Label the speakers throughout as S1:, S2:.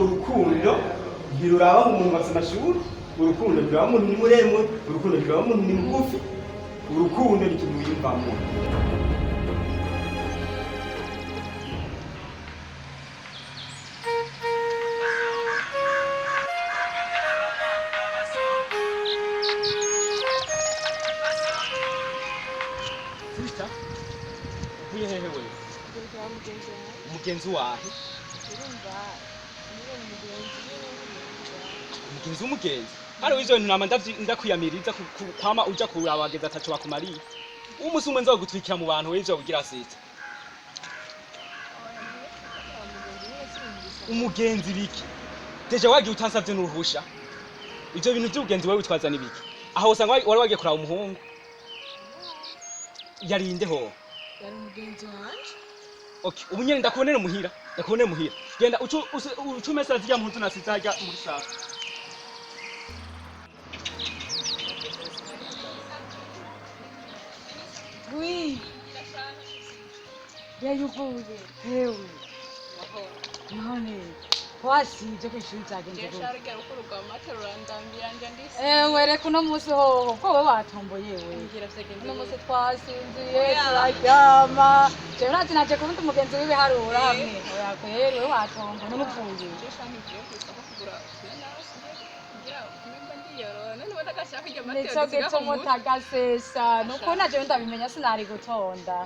S1: Urukundo ntiruraba ngo umuntu afite amashuri, urukundo ntiruraba umuntu ni muremure, urukundo ntiruraba umuntu ni mugufi, urukundo ni ikintu wiyumvamo. Sister, uvuye hehe wewe? Umugenzi wahe? Umugenzi w'umugenzi hano w'izo bintu nama ndakwiyamiriza kwama uja kuraba abagenzi ataco bakumariye. Umunsi umwe nzogutwikira mu bantu w'ivyo ugira sita. Umugenzi biki? Déjà wagiye utansavye n'uruhusha. Ivyo bintu vy'ubugenzi wewe witwaza ni biki? Aho usanga wari wagiye kuraba umuhungu. Yarinde ho?
S2: Yari umugenzi wanje.
S1: Okay, ubu nyene ndakubonera muhira, ndakubonera muhira. Genda ucu ucu mesa zirya mpuzu nasize harya muri safe.
S3: Oui. Yewe uvuye hewe none wasivye kw'ishuri vyagenze gute? Ewe reka uno musi hoho ko wowe watomboye we. Uno musi twasinziye turaryama, jewe urazi naje kuba ndi umugenzi w'ibiharuro hamwe. Oya kweri, wewe watomboye none uvuye. Nico gituma utagasesa nuko na jewe ndabimenya sinari gutonda.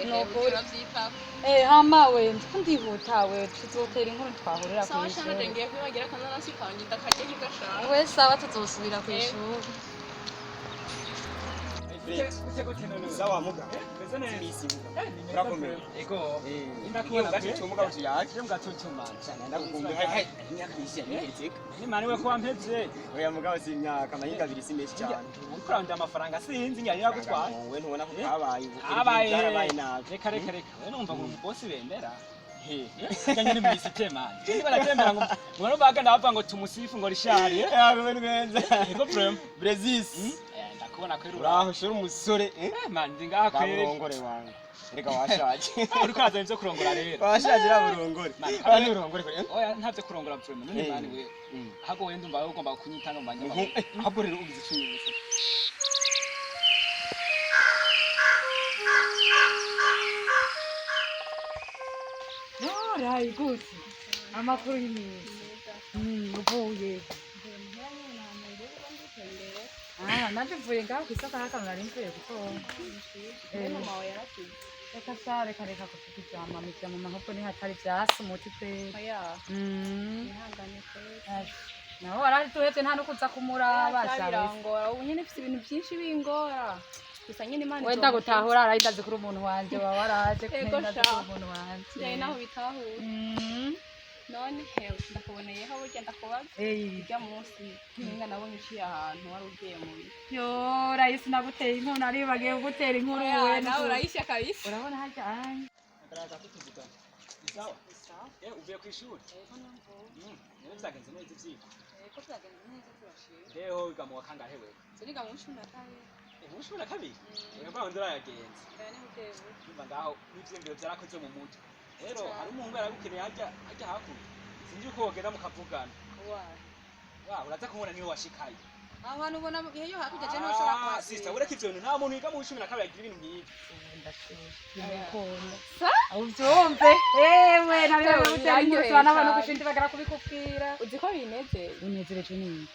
S3: Nukuri. Eh, hama we ndiko ndihuta, we tuzotera inkuru twahurira kw'ishuri. We sawa, tuzosubira kw'ishuri.
S1: Sawa muga. Misi muga. Urakomeye. Ego. Ndakubona gacucu muga utuyaje. Mugacucu man. Cyane ndagukumbuye. Hai hai. Imyaka myinshi yamihetse. Ni mani we ko wampevye. Oya mugabo si imyaka amahinga abiri si menshi cyane. Uriko urarondera amafaranga sinzi nyari yagutwaye. Wowe ntubona ko kabaye ubu. Kabaye. Byarabaye nabi. Reka reka reka. We numva ngo umubosi bemera. He. Kanya ni mwisi tema. Ndi baratembera ngo ngo baganda bavuga ngo tumusifu ngo rishari. Yawe neza. Ego prem. Brezis. Ndakubona kweri uraho shuri umusore. Eh man ndi ngaha kweri.
S4: Burongore wangu. Reka washaje.
S1: Uriko urazana ivyo kurongora rero.
S4: Washaje ra burongore. Aba ni burongore kure.
S1: Oya ntavyo kurongora prem none mani we. Hago wenda umva ugomba kunyitanga mu banyamakuru.
S4: Ahubwo rero ugize icyo unyibutsa.
S3: Yorayi gute? Amakuru y'iminsi. Uvuye. Ah, nanje mvuye ngaho kw'isoko haka nari mvuye gutora. Reka sha, reka reka kuvuga ivya mama, ivya mama ahubwo ni hatari vyasi umuti kweri. Nawe wararituhevye nta no kuza kumuraba sha.
S2: Birangora ubu nyene mfise ibintu byinshi bingora, gusa nyene Imana
S3: Wenda gutahura arayi kuri umuntu wanje waba waraje
S2: Ego
S3: kumenya
S2: sha.
S3: kuri umuntu wanje.
S2: Njye naho bitahura. None hewe ndakuboneyeho burya ndakubaza. Urya munsi ninga nabonye uciye ahantu wari ugiye mu biro.
S3: Yo, rahisi naguteye inkuru, naribagiye kugutera inkuru we.
S2: Nawe urayishya kabisa.
S3: Urabona harya anye.
S1: Ndaza kutuvugana. Sawa. Eh uvuye kw'ishuri? Rero vyagenze neza ivyigwa.
S3: Ko vyagenze neza turashima.
S1: Rero wiga mu wa kangahe wewe?
S3: Turiga mu 12.
S1: Eh mu 12? Rero mbaho ndirayagenze.
S3: Ni bukebu.
S1: Ndumva ngaho n'ivyiyumviro vyarakoze mu mutwe. Rero hari umuhungu yaragukeneye harya harya hakurya. Sinzi uko wogenda mukavugana. Wa uraza kumubona niwe washikaye.
S3: Aho hantu ubona iyo hakurya je ntushobora
S1: Ah,
S3: kuhasira.
S1: sister ureka ivyo bintu nta muntu yiga mu 12 agira ibintu nk'ibi.
S3: Uvyumve ewe naribagiye gutera inkuru
S2: Biraryoheye
S3: tubana abantu
S2: cane.
S3: gushinda bagara kubikubwira.
S2: Uzi ko binezeye?
S3: Unezereje nini?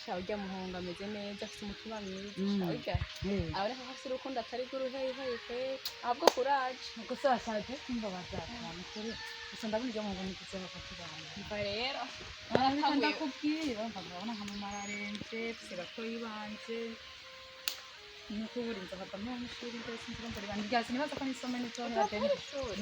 S2: Sha urya muhungu ameze neza, afite umutima mwiza. Sha urya aboneka ko afite urukundo atari rw'uruheyiheyi kweri, ahubwo kuraje.
S3: Gusa bashaje kumva bazatana kuri gusa ndabona ibyo ngo ntituzoba tubana.
S2: Umva rero
S3: Ariko ndakubwira mva ndabona nka mama araremvye, mfise batoyi banje. Nuko ubu nzohava mw'ishuri rwose nzirumva ribandi rya sinibaza ko nisome nizonera
S2: Uva
S3: deni.
S2: ishuri.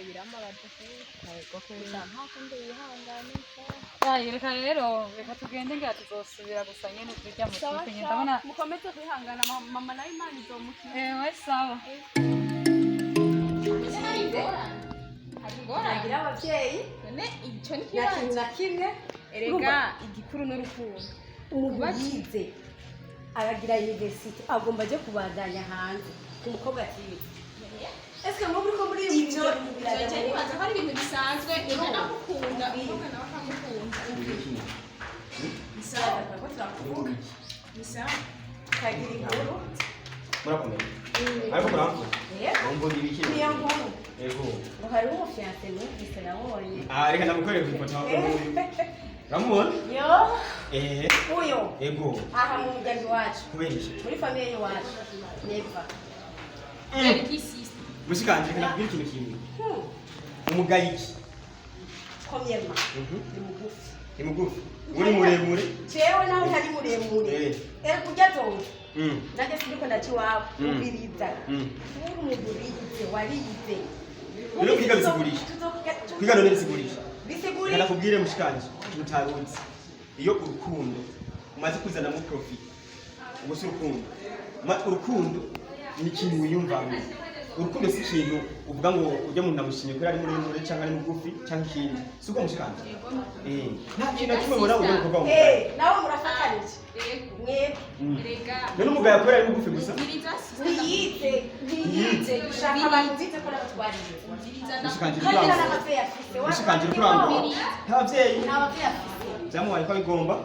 S2: Birambabaje kweri.
S3: Yego kweri.
S2: Gusa nta kundi wihangane sha.
S3: Yayi, reka rero reka tugende ngira tuzosubira gusa nyene turya mu
S2: Sawa
S3: kipe nyene
S2: sha,
S3: ndabona.
S2: mukomeze kwihangana mama nawe Imana izomukiza.
S3: Ewe sawa.
S5: Agira ababyeyi
S2: None icyo ni
S5: nta kintu
S2: ikibanza.
S5: na kimwe.
S2: Erega igikuru n'urukundo.
S5: Umuntu yize Aragira université, agomba aje kubandanya hanze ku mukobwa atize. Ese muri ko muri
S2: Ivyo ivyo nibaza ko ari ibintu bisanzwe, niba amukunda, umukobwa nawe akamukunda. Ni sawa, ni sawa.
S5: Kagira inkuru.
S4: Murakomeye, ariko muramvuga.
S5: Yego.
S4: Mumvuga ibiki?
S5: Niyo nkuru.
S4: Yego.
S5: Ngo hariho umu fiancé numvise nabonye.
S4: Ah, reka ndamukorere ku ifoto. Uramubona?
S5: Yo.
S4: Eh.
S5: Uyo.
S4: Yego.
S5: Aha mu muryango iwacu.
S4: Kubera iki?
S5: Muri famille y'iwacu. Never.
S4: Mushikanje, reka ndakubwira ikintu kimwe. Umugayiki.
S5: Premièrement, ni mugufi.
S4: Ni mugufi, uri muremure.
S5: Jewe nawe ntari muremure.
S4: Eh.
S5: Kurya zonze. Nanjye sindiko ndaca iwawe. Ubiriza. Uri umuntu wize, warize.
S4: Rero kwiga bisigurisha. Kwiga none bisigurisha?
S5: Bisigurira.
S4: Reka ndakubwire mushikanje ikintu utaruzi. Iyo urukundo umaze kuzanamo profit, ubwo si urukundo. Urukundo ni ikintu wiyumvamo. Urukundo si ikintu uvuga ngo ujya mu ndamushimye kubera ari muremure cyangwa ari mugufi cyangwa ikindi. Si uko mushikanje? Eh, nta kintu na kimwe ubona ujya gukorwa mu
S5: Eh, nawe murafatanije. Mwebwe.
S2: Erega.
S4: None umugabo kubera ari mugufi gusa?
S2: Umviriza sister.
S5: Ntiyize, ntiyize. Dushaka abantu bize ko n'abatwarize.
S2: Umviriza.
S4: Mushikanje.
S5: Kandi
S4: Kurangura.
S5: n'abavyeyi afise.
S4: Mushikanje, kurangura. Nta babyeyi.
S5: Nta bavyeyi afise.
S4: Byamuhaye ko abigomba.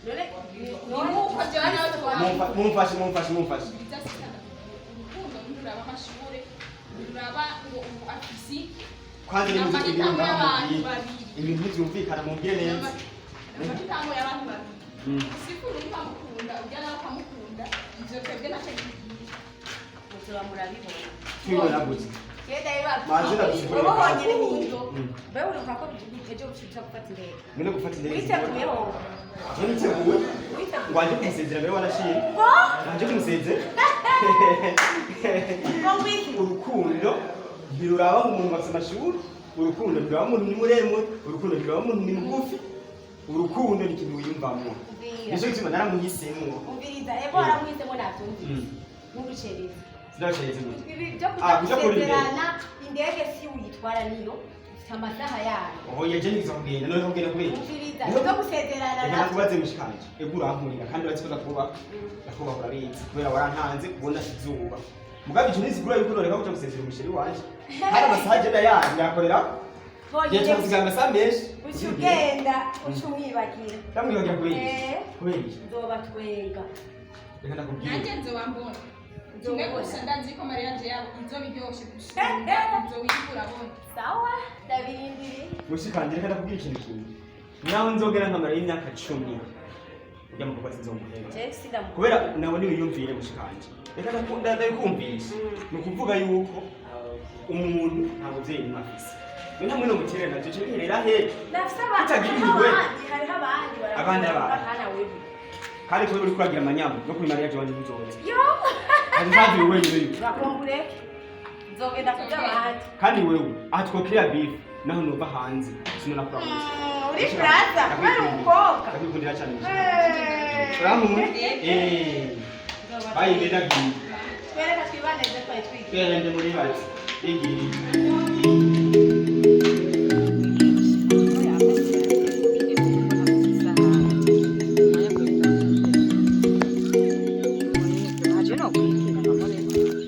S5: None
S2: Ni nk'uko jewe nawe twaba.
S4: Mumfashe, mumfashe, mumfashe.
S2: Umviriza sister. Urukundo ntiruraba amashure, ntiruraba ngo ubu afise
S4: Kwanza ni muzi ibintu
S2: amahitamo y'abantu
S4: ngaho
S2: babiri.
S4: ibintu ntibyumvikana, mumbwire neza.
S2: Amahitamo y'abantu babiri. Sikuru ukamukunda, ujya nawe ukamukunda, ivyo twebwe ntacyo bitubwiye.
S5: Muzoba murabibona.
S4: Twibona gutya.
S5: Kenda rero.
S4: Manze ndagusigurira.
S5: Wowe honyine niyo. Wewe uribuka ko ejo uca gufata indege?
S4: None gufata indege?
S5: Witeguye wowe?
S4: Je niteguye.
S5: Witeguye?
S4: Ngo wanje kumusezera mbere wanashiye.
S5: Ngo?
S4: Wanje kumusezera.
S5: Ngo wiki?
S4: Urukundo ntiruraba ngo umuntu afite amashuri, urukundo ntiruraba umuntu ni muremure, urukundo ntiruraba umuntu ni mugufi. Urukundo ni ikintu wiyumvamo.
S5: Umvira.
S4: Nicyo gituma naramuhisemo.
S5: Umviriza, ego waramuhisemo navyumvise. Nturucereze.
S4: Sinabacereze gute?
S5: Ibi byo
S4: Ah,
S5: kuja
S4: kuja kurira indege.
S5: gusezerana, indege si uyitwara niyo, ifite amasaha yayo.
S4: Oho, yaje niza kugenda none kugenda kubera iki?
S5: Umviriza, ibyo gusezerana
S4: Reka
S5: navyo.
S4: nakubaze mushikanje, ego urankurira kandi urazi ko ndakubaha, ndakubaha urabizi kubera warantanze kubona izuba. Mugabe ico ntisigura yuko noreka kuja gusezera umu chéri wanje. Hari amasaha agenda yaje yakorera.
S5: Honyine.
S4: Gihe tusigaye amasaha menshi.
S5: Uca ugenda, uca umwibagira.
S4: Ndamwibagira kubera iki?
S5: Eh.
S4: Kubera iki?
S5: Nzoba twenga.
S4: Reka ndakubwira.
S2: Nanjye nzoba mbona. Kimwe gusa ndazi ko mariage yabo izoba iryoshe gusumba ibyo wirirwa urabona.
S5: Sawa, ndabirindiriye.
S4: Mushikanje, reka ndakubwira ikintu kimwe. Naho nzogera nkamara y'imyaka 10 ujya mu rugo sinzomuheba.
S5: Je sindamu.
S4: Kubera nawe niwiyumvire mushikanje. Reka ndabikumvisha. Ni ukuvuga yuko umuntu nta muvyeyi n'umwe afise. We nta mwene muterera navyo cyo biherera he?
S5: Ndafise abandi.
S4: Utagira
S5: Hariho
S4: impuhwe.
S5: abandi, hariho abandi
S4: Abandi
S5: barakunda
S4: abandi.
S5: kana wewe.
S4: Kandi kubera uriko uragira amanyamu no kuri mariage wanje ntuzoze.
S5: Yo!
S4: Ntizagira wenyine yuko.
S5: Bakumbure. Nzogenda kuja abandi.
S4: Kandi wewe aha twokera beef naho nova hanze sinonakuramuza.
S5: Uri Fransa, kubera umukobwa.
S4: Ndakwikundira cyane mushikanje.
S5: Eh.
S4: Urankunda? Eh. Bayi ndagiye.
S5: Twereka twibaneze twari twiga.
S4: Twende muri bati. Igiye.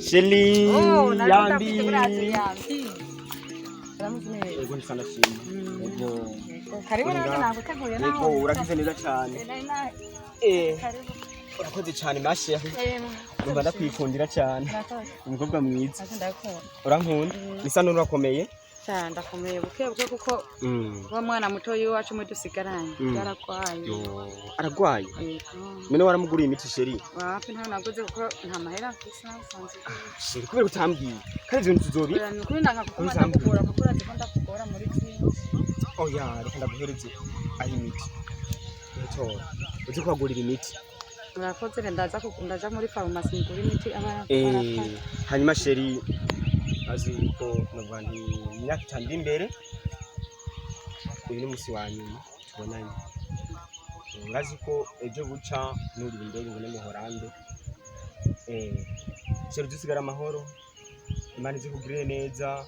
S4: Sheli yambi. Yego ndisa ndashima. Yego.
S3: Karibu nawe, naguteguye nawe.
S4: Yego, uragize neza cyane. Eh. Urakoze cyane ma chérie. Numva ndakwikundira cyane. Umukobwa mwiza.
S3: Ndakunda.
S4: Urankunda? Bisa n'urakomeye.
S3: Cyane, ndakomeye buke buke kuko wa mwana muto w'iwacu umwe dusigaranye yaragwaye.
S4: Yo, aragwaye.
S3: Yego.
S4: None waramuguriye imiti chérie?
S3: Wapi, ntayo naguze kuko nta mahera mfise nasanze.
S4: Chérie, kubera utambwiye. Kandi ivyo bintu tuzobi.
S3: Ni ukuri ndanka kuguma
S4: Uzambwira.
S3: ndakugora kuko urazi ko ndakugora muri byinshi.
S4: Oya, reka ndaguhereze aho imiti. Ntora. Uzi ko wagurira imiti.
S3: Urakoze, reka ndaza ndaja muri farumasi ngura imiti aba
S4: Eh, hanyuma chérie, azi yuko navuga nti imyaka 5 iri imbere uyu ni umunsi wa nyuma tubonanye. Urazi ko ejo buca nurira indege ngo mu Horande. Eh, chérie, dusigara amahoro. Imana izikugirire neza.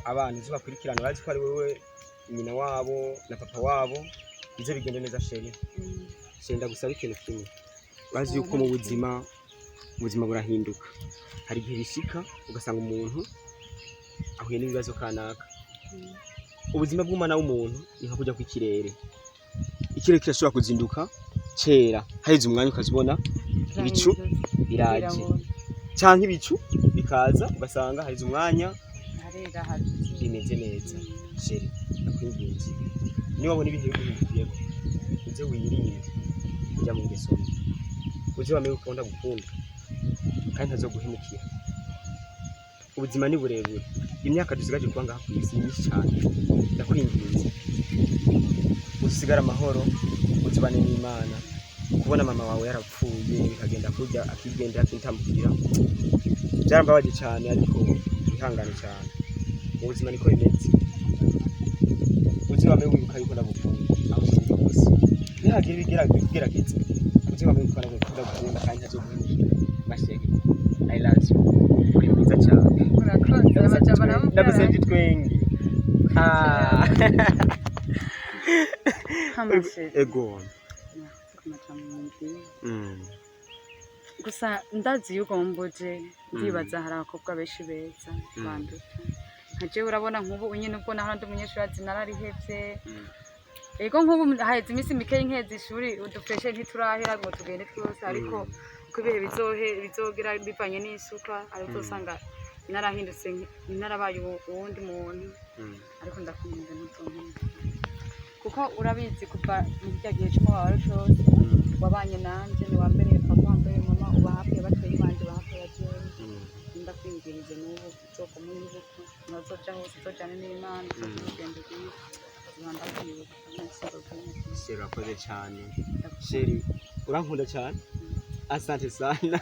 S4: Abana izubakurikirana, urazi ko ari wewe nyina wabo na papa wabo. Bize bigende neza chérie. Chérie, ndagusaba ikintu kimwe. Urazi yuko mu buzima, ubuzima burahinduka. Hari igihe bishika ugasanga umuntu ahuye n'ibibazo kanaka. Ubuzima bw'umwana w'umuntu ni nka kujya kw'ikirere. Ikirere kirashobora kuzinduka cera, haheze umwanya ukazibona ibicu biraje, canke ibicu bikaza ugasanga haheze umwanya
S3: Harera hagize.
S4: bimeze neza. Chérie, ndakwinginze, niba wabona ibintu biguhindukiyeko, uze wirinde kuja mu ngeso mbi, uze wamenye ko ndagukunda kandi ntazoguhemukira. Ubuzima ni burebure, imyaka dusigaje kuba ngaha kw'isi ni myinshi cane. Ndakwinginze usigare amahoro, uzibane n'Imana. Kubona mama wawe yarapfuye bikagenda kurya akigendera akintambukira, byarambabaje cane, ariko wihangane cane, mu buzima niko bimeze. Uze wame wibuka yuko ndagukunda aho uri hose, nihagira ibigerageza, uze wame wibuka ndagukunda kandi ntazoguhemukira. Ma chérie, I love you, uri mwiza cyane.
S3: Urakoze, amajambo aramubwira.
S4: Ndagusabye utwenge. Ah.
S3: Hama chérie.
S4: Ego.
S3: Amajambo mumbwiye. Gusa ndazi iyo ugomboje, ndibaza hari abakobwa benshi beza banduta nka jewe. Urabona nk'ubu nyine ubwo naho ndi umunyeshuri, ati nararihevye. Ego, nk'ubu haheze iminsi mikeyi nkeza ishuri, udufreshe ntiturahera ngo tugende twose, ariko uko ibihe bizohe bizogera bivanye n'isuka, ariko uzosanga narahindutse, narabaye uwundi muntu. Ariko ndakunda, ntuzompemukira, kuko urabizi kuva mu kirya gihe c'umubabaro cose wabanye nanje, ni wambereye papa, wambereye mama, uba hafi y'abatoyi banje, uba hafi y'abavyeyi. Ndakwinginze, n'ubu uzoguma unyibuka, ntuzoja hose uzojane n'Imana, uzogira urugendo rwiza, nzoba ndakwibuka kandi sinzoguhemukira.
S4: Chérie, urakoze cyane. Chérie, urankunda cyane, asante sana,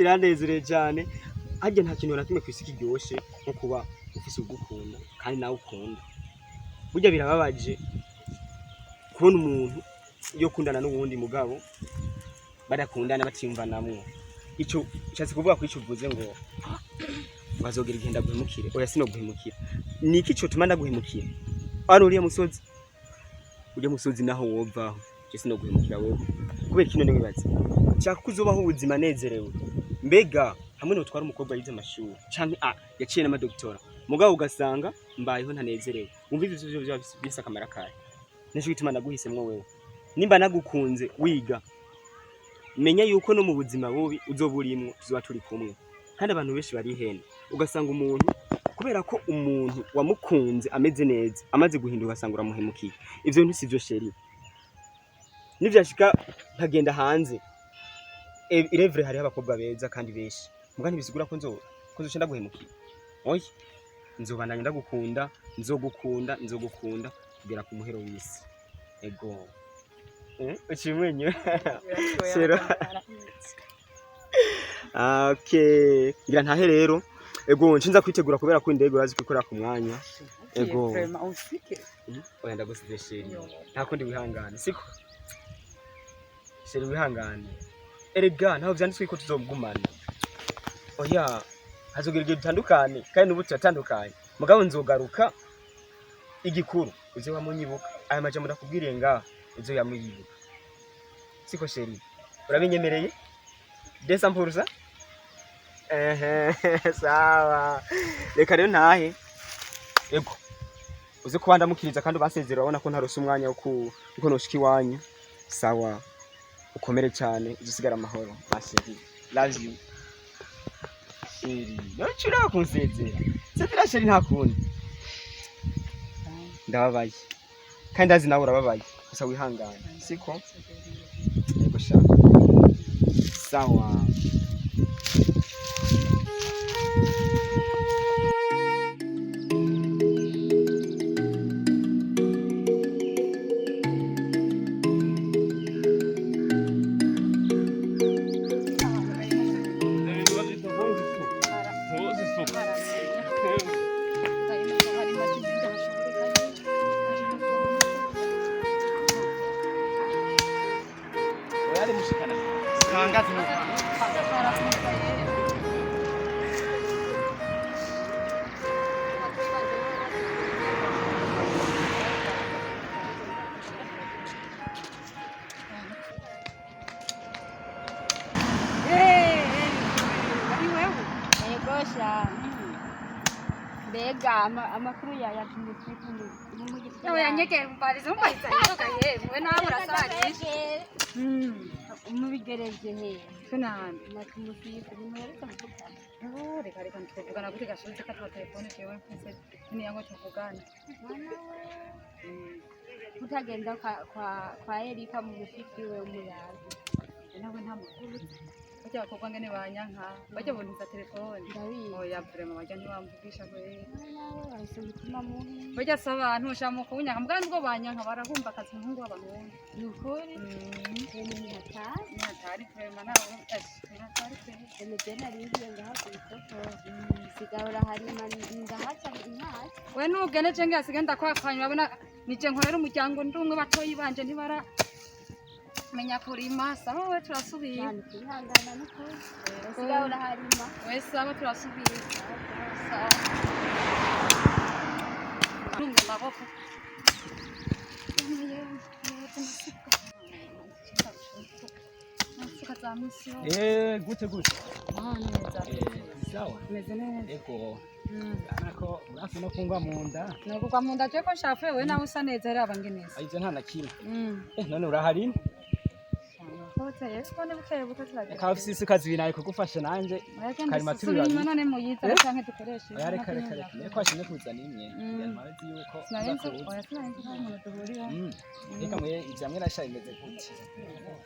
S4: iranezereye cyane. Harya nta kintu na kimwe ku isi kiryoshe nko kuba ufise ugukunda kandi nawe ukunda. Burya birababaje kubona umuntu iyo kundana n'uwundi mugabo badakundana, batiyumvanamwo. Ico nshatse kuvuga ko ico uvuze ngo bazogera igihe ndaguhemukire, oya, sinoguhemukira. Ni iki cotuma ndaguhemukira? Ari uriya musozi, uriya musozi naho wovaho, je sinoguhemukira wewe. Kubera kino niwibaza nshaka ko uzobaho ubuzima nezerewe. Mbega hamwe notwara umukobwa yize amashuri canke yaciye n'amadokitora, mugabo ugasanga mbayeho ntanezerewe, wumva ivyo vyo vyoba bifise akamaro kahe? Nico gituma naguhisemwo wewe. Nimba nagukunze wiga, menya yuko no mu buzima bubi uzoba urimwo tuzoba turi kumwe. Kandi abantu benshi barihenda, ugasanga umuntu kubera ko umuntu wamukunze ameze neza, amaze guhinduka ugasanga uramuhemukiye. Ivyo bintu sivyo, chérie. Nivyashika nkagenda hanze, irevure hariho abakobwa beza kandi benshi, muga ntibisigura ko nzoca ndaguhemukira. Oya, nzobandanya ndagukunda, nzogukunda, nzogukunda kugera ku muhero w'isi. Ego. Uciye umwenyura. Sero. Ah, okay, ngira ntahe rero. Ego, ncinza kwitegura kubera ko indege urazi ko ikorera ku mwanya. Ego.
S3: Vraiment, unsige.
S4: Oya, ndagusize chérie, nta kundi, wihangane, siko chérie? Wihangane erega, ntaho vyanditswe ko tuzogumana. Oya, hazogera igihe dutandukane, kandi n'ubu turatandukanye, mugabo nzogaruka. Igikuru uze wamunyibuka, aya majambo ndakubwiriye ngaha uze yamuyibuka, siko chérie? Urabinyemereye 200%? Ehe, sawa, reka rero ntahe. Ego, uze kuba ndamukiriza kandi ubasezera. Urabona ko ntarose umwanya wo uko noshika iwanyu. Sawa, ukomere cyane, uze usigare amahoro, ma chérie, love you. Chérie, none uraba kunsezera? Sezera chérie, nta kundi. Ndababaye kandi ndazi nawe urababaye, gusa wihangane, siko? Yego sha, sawa.
S5: Sawa sha. Mbega amakuru ya tumusiku mu giti.
S3: Yewe yanyegera umbariza umbariza inzoga yewe nawe urasarisha.
S5: Mubigereje he?
S3: Tunani.
S5: Na tumusiku nimuhereza kuvugana.
S3: Oh, reka reka ntituvugana gute gashoboze ko ata telefone jewe mfise niyo ngo tuvugane.
S5: Mwana we. Kutagenda kwa Erika mu mushiki we umuyaga.
S3: Nawe nta makuru. Bajya abakobwa ngene banyanka, bajya bontiza telefone.
S5: Ndabizi.
S3: Oya vraiment bajya ntibamvugisha kweri.
S5: Mwana we bahise umutima mubi.
S3: Bajya si abantu ushaka kunyanka mbwa nubwo banyanka barahumva akazi umuhungu w'abahungu.
S5: Ni ukuri. Ene ni hatari.
S3: Ni hatari vraiment nawe ni hatari pe.
S5: Ene je nari ngiye ngaha ku isoko. Nsigaye uraharima ndahaca ntahaca.
S3: We nugene je ngasigaye ndakwakwanya urabona nije nkorera umuryango ndi umwe batoyi banje ntibara menya kurima sawa we turasubiye.
S5: Cyane kwihangana n'ukuri. Usigaye uraharima.
S3: We sawa turasubiye. Sawa. Numva amaboko. Amasuka za misi yose.
S1: Gute gute?
S3: Ah, neza.
S1: Sawa.
S3: Meze neza.
S1: Ego. Nako urafi no kungwa mu nda.
S3: Nokugwa mu nda je ko nshafuye we nawe usa neza raba ngeneza.
S1: Ivyo nta na kimwe. None urahari?
S3: Kotse rero ne bukeye buke turagira.
S1: Reka ufise isuka zibiri nawe kugufasha nanje. Karima turi
S3: inyuma
S1: babiri.
S3: none muyiza
S1: Eh?
S3: canke dukoreshe.
S1: Oya reka reka reka. Niko washimye kuzana imwe. Yamazi yuko
S3: Sinarinzi
S1: uza kuza.
S3: oya sinarinzi ko hari umuntu duhurira.
S1: Reka mwe ivyamwe nasha imeze gute?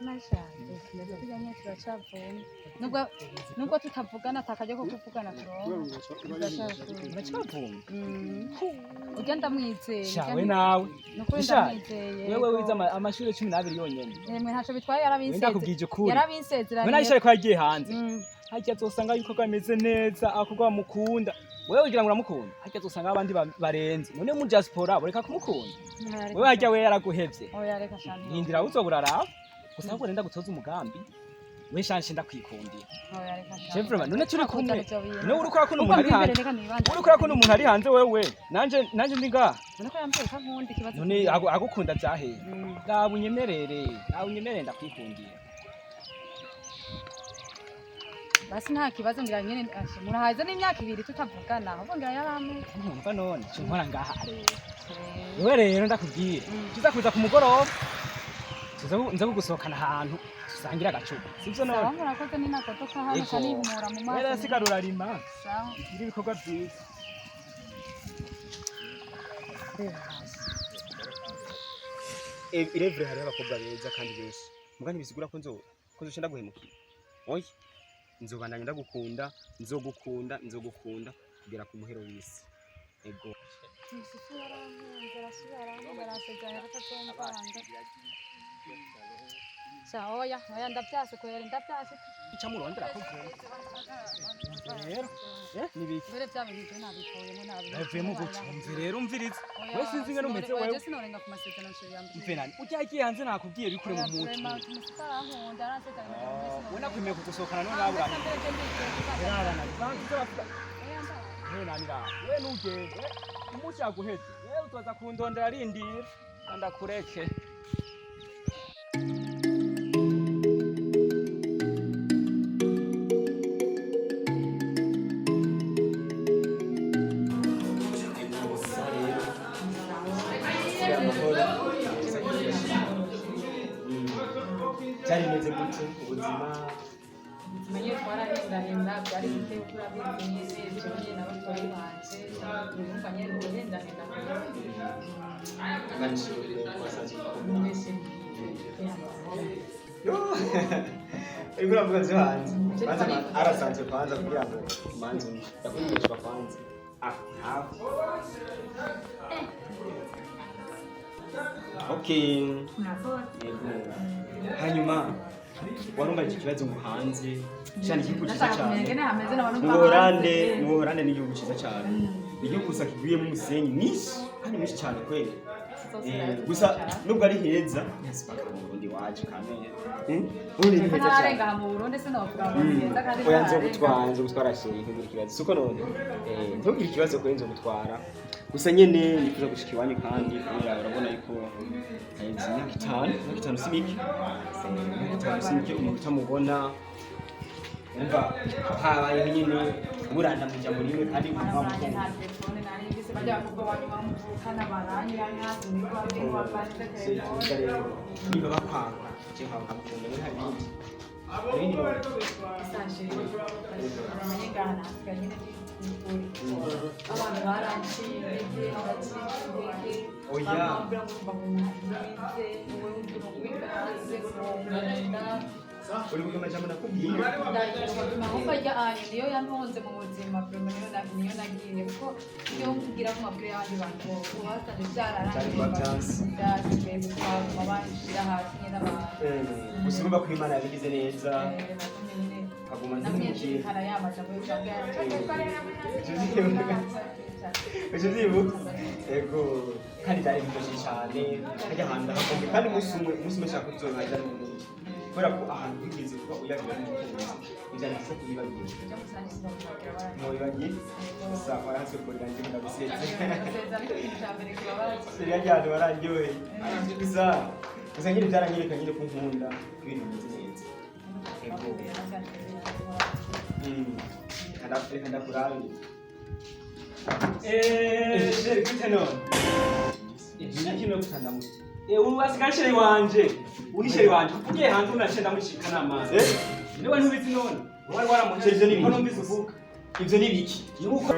S3: Nashaje tumeze kurya nyine turacavuma. Nubwo tutavugana atakajya ko kuvugana turonka. Turacavuma.
S1: Uracavuma?
S3: Urya ndamwizeye.
S1: Shawe nawe.
S3: Nukuri
S1: Sha,
S3: ndamwizeye.
S1: Wewe wize amashuri 12 yonyene.
S3: Yemwe ntaco bitwaye
S1: Wenda kubwije ukuri.
S3: yarabinsezeraniye.
S1: Mwe nayishare ko yagiye hanze.
S4: Harya azosanga yuko ameze neza akubwa bamukunda. Wewe ugira ngo uramukunda, harya azosanga abandi barenze. None mu diaspora boreka kumukunda. Wewe harya we yaraguhevye.
S3: Oya reka shana.
S4: Hindira uzobura araba. Gusa ahubwo renda gutoza umugambi. We shanje ndakwikundira.
S3: Oya reka shana.
S4: Je vraiment none turi kumwe.
S3: Ivyo bintu.
S4: None uriko urakunda
S3: Ubwo
S4: umuntu ari
S3: mbere
S4: hanze.
S3: reka nibande.
S4: Uriko urakunda umuntu ari hanze wewe. Nanje ndi ngaha.
S3: None ko yambwiye ko ankunda ikibazo.
S4: None agukunda vyaheye. Raba unyemerere, raba unyemerere ndakwikundira.
S3: Basi nta kibazo ngira nyene murahaze n'imyaka ibiri tutavugana ahubwo ngira yaramwe.
S4: Ntumva none cyo nkora ngaha rero. Wewe rero ndakubwira. Tuza kuza ku mugoroba. Tuza nza kugusohokana ahantu dusangira agacupa. Sivyo
S3: Sawa
S4: none?
S3: murakoze ni nakotoka hano
S4: Ego.
S3: kanihumura mu maso.
S4: Wewe rero sigara urarima.
S3: Sawa.
S4: Ugire ibikorwa vyiza.
S6: Irevure hariho abakobwa beza kandi benshi muga ntibisigura ko nzo ko nzoca ndaguhemukira. Oya, nzobandanya ndagukunda, nzogukunda, nzogukunda kugera ku muhero w'isi. Ego.
S3: Isusu yarankunze arasubira arankunda aransezeranya ko atazomvanga. Sha oya oya ndavyase kwera ndavyase.
S4: Ica murondera ko rero. Nibiki?
S3: Mbere vya bintu je nabivuyemo nabi.
S4: Navuyemo gute? Umve rero umviriza. Wewe sinzi ingene umeze
S3: Oya
S4: wewe.
S3: je sinorenga ku masezerano sheri yambwiye.
S4: Umve nani? Ujya agiye hanze nakubwiye bikure mu mutwe.
S3: Umususu arankunda aransezeranya ko
S4: We nakwemeye kugusohokana none nawe urarima. Raba banza bavuga. Wewe nani raba? Wewe nugende. Umunsi yaguheze. Wewe utoza kundondera rindira. Ndakureke.
S6: Byari bimeze gute ubuzima?
S3: Tumenye twarahendahenda byari biteye kuri abizi nyine jewe nyine n'abatoyi banje urumva nyine guhendahenda mwese.
S6: Uriko uravuga vyo hanze. Banza arasanzwe kwanza kugira ngo manze ndakumenyeshwa kwanza. Ah, hafi. Okay. Yego. Hanyuma warumva iki kibazo ngo hanze cyane igihugu cyiza cyane.
S3: Hameze n'abantu
S6: Mu Buholande, mu Buholande ni igihugu cyiza cyane. Igihugu gusa kigwiyemo umusenyi mwinshi kandi mwinshi cyane kweli. Gusa nubwo ari heza ntihasibaka mu Burundi wacu kamere. Ubundi ni heza cyane.
S3: Ntararenga aha mu Burundi sinovuga ngo ni heza kandi
S6: Oya nzo
S3: ntararenga.
S6: gutwara, nzo gutwara sheri, ntugire ikibazo. Suko none ntugire ikibazo kuri nzo gutwara. Gusa nyene nifuza gushika iwanyu kandi kubera urabona yuko haheze imyaka 5, imyaka 5 si mike. Imyaka 5 si mike umuntu utamubona.
S4: Umva habayeho nyine buranda mu ijambo rimwe kandi
S3: Mwana wanje
S4: nta
S3: nta telefone nari mfise, barya bakobwa ba nyuma muvukana baranyirana, niko bafashe telefone.
S4: Rero niba bakwanga je nkawe nkagukunda, muri hari ibindi, hari ibindi
S3: Sashe, uramenye ngaha nasigaye nyine ndi ukuri. Abantu baranciye intege, ndacika intege.
S4: Oya.
S3: Bamwambura ngo mba nkunze, wowe wumva wikanze, nkunda.
S4: Uri kuvuga amajambo nakubwiye.
S3: Amahomba rya ayo niyo yantonze mu buzima, vraiment niyo nagiye kuko iyo ngira ku mabwire y'abandi bantu ubu basanze byararangiye.
S4: Byari kuba byanse.
S3: Byasigaye gusa baguma banshira hasi nyine abantu.
S4: Gusa urumva ko Imana yabigize neza.
S3: Natumye nyine
S4: Kaguma
S3: namwe
S4: nzimukiye.
S3: nshikana ya majambo y'ubushake.
S4: Icyo byibuka, yego, kandi byari biryoshye cyane. Hajya ahantu ndahakombe kandi umunsi umwe nshaka kuzohajya n'ubundi, kubera ko ahantu wigeze kuba uyagira n'umukunzi ibyari byiza kuyibagira. Ntiwibagiye gusa warahatswe kurira njye ndagusetse. Seriya ryane wararyoheye gusa. Gusa nyine byaranyereka nyine ko nkunda, ko ibintu bimeze neza. Yego. Reka ndakurabe.
S1: Chéri, gute none? Sheri, gutanda muti. Ubu asigaye chéri wanje. Uri chéri wanje. Ugiye hanze unaciye ndamucika n'amazi. Niwe ntubizi none. Wari
S4: Chéri, ivyo ni
S1: waramuhetse.
S4: ibiki?
S1: Ko numvise uvuga.
S4: Ivyo ni ibiki?
S1: Nuko